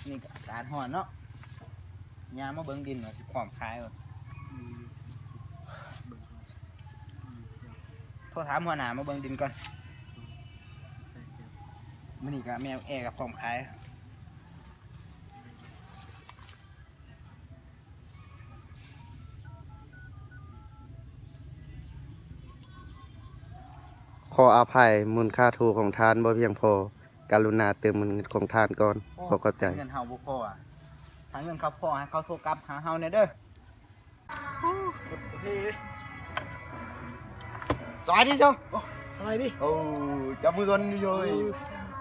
ນີ້ກໍອາກາດຮ້ອນເນາະ ຍ່າງມາເບິ່ງດິນວ່າຊິພ້ອມຂາຍບໍ່. ອືມ ໂທຖາມຫົວໜ້າມາເບິ່ງດິນກ່ອນ. ມື້ນີ້ກໍແມ່ແອກໍພ້ອມຂາຍ. ຂໍອະໄພ, ມູນຄ່າໂທຂອງທ່ານບໍ່ພຽງພໍ, ກະລຸນາເຕີມເງິນຂອງທ່ານກ່ອນ. ໂອ້ ຂໍຂອບໃຈ. ເງິນເຮົາບໍ່ພໍອະ. ຖ້າເງິນເຂົາພໍໃຫ້ເຂົາໂທກັບຫາເຮົາແດ່ເດີ. ໂອ້ ສະບາຍດີເຈົ້າ. ໂອ້ ສະບາຍດີ. ໂອ້ ຈັບມືກ່ອນເຈົ້າ.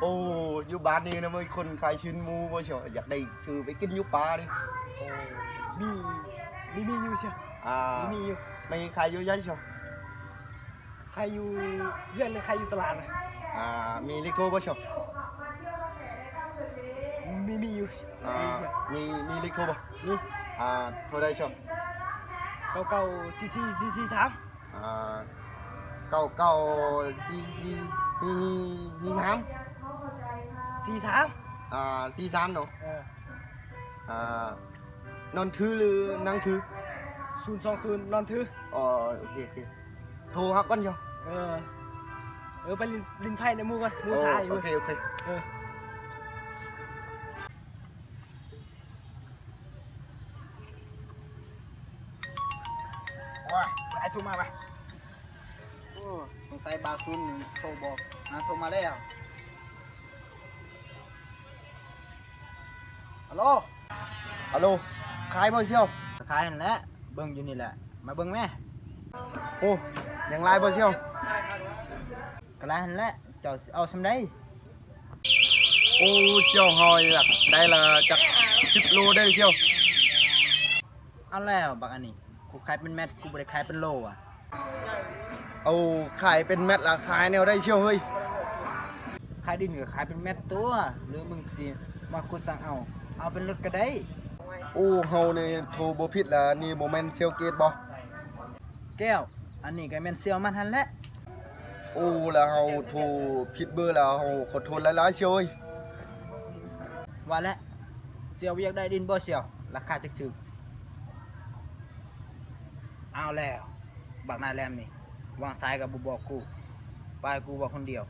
ໂອ້ ຢູ່ບ້ານນີ້ນະ ມີຄົນຂາຍຊີ້ນໝູບໍ່ເຈົ້າ? ຢາກໄດ້ຊື້ໄປກິນຢູ່ປ່ານີ້. ໂອ້ ມີ ມີ ມີຢູ່ເຈົ້າ. ອ່າ ມີ ມີຢູ່. ໄປຂາຍຢູ່ໃສເຈົ້າ? ຂາຍຢູ່ເຮືອນ ຂາຍຢູ່ຕະຫຼາດນະ. ອ່າ ມີເລກໂທບໍ່ເຈົ້າ? ມີ ມີຢູ່. ອ່າ ມີ ມີເລກໂທບໍ່? ມີ. ອ່າ ໂທໃດເຈົ້າ? ເກົ້າເກົ້າສີ່ສີ່ສີ່ສີ່ສາມ. ອ່າ ເກົ້າເກົ້າສີ່ສີ່ ມີ ມີສາມ ສີ່ສາມ. ອ່າ ສີ່ສາມເນາະ. ເອີ ອ່າ ນອນຖື ຫຼື ນັ່ງຖື? ສູນສອງສູນ ນອນຖື. ອໍ ໂອເຄ ໂອເຄ. ໂທຫາກ່ອນເຈົ້າ. ເອີ ເອີ ໄປຫຼິ້ນ ຫຼິ້ນໄພນຳໝູ່ກ່ອນ ໝູ່ຖ້າຢູ່. ໂອເຄ ໂອເຄ. ເອີ ໂອ້ຍ ໃຜໂທມາວະ? ໂອ້ ສົງໄສບ່າວສູນໂທບອກ ຫາໂທມາແລ້ວ. ຮັລໂຫຼ ຮັລໂຫຼ ຂາຍບໍ່ສ່ຽວ? ຂາຍຫັ້ນແຫຼະ ເບິ່ງຢູ່ນີ້ແຫຼະ ມາເບິ່ງແມ້. ໂອ້ ຍັງຫຼາຍບໍ່ສ່ຽວ? ກໍຫຼາຍຫັ້ນແຫຼະ ເຈົ້າຊິເອົາສ່ຳໃດ? ໂອ້ ສ່ຽວ ເຮົາຢາກໄດ້ລະຈັກສິບໂລເດີສ່ຽວ. ເອົາແລ້ວບັກອັນນີ້ ກູຂາຍເປັນແມັດ ກູບໍ່ໄດ້ຂາຍເປັນໂລອະ. ເອົາ ຂາຍເປັນແມັດລະຂາຍແນວໃດສ່ຽວເຮີ້ຍ? ຂາຍດິນກໍຂາຍເປັນແມັດຕົວະ ຫຼືມຶງຊິມາຂຸດສັງເອົາ ເອົາເປັນລົດກໍໄດ້. ໂອ້ ເຮົານີ້ໂທບໍ່ຜິດລະ ນີ້ບໍ່ແມ່ນສ່ຽວເກດບໍ່? ແກ້ວ ອັນນີ້ກໍແມ່ນສ່ຽວມັນຫັ້ນແຫຼະ. ໂອ້ ລະເຮົາໂທຜິດເບີລະ ເຮົາຂໍໂທດຫຼາຍໆສ່ຽວເອີຍ. ວ່າແຫຼະ ສ່ຽວບໍ່ຢາກໄດ້ດິນບໍ່ສ່ຽວ? ລາຄາຖືກໆ. ເອົາແລ້ວ ບັກໜ້າແຫຼມນີ້ ວາງສາຍກໍບໍ່ບອກກູ ປາຍກູເວົ້າຄົນດຽວ.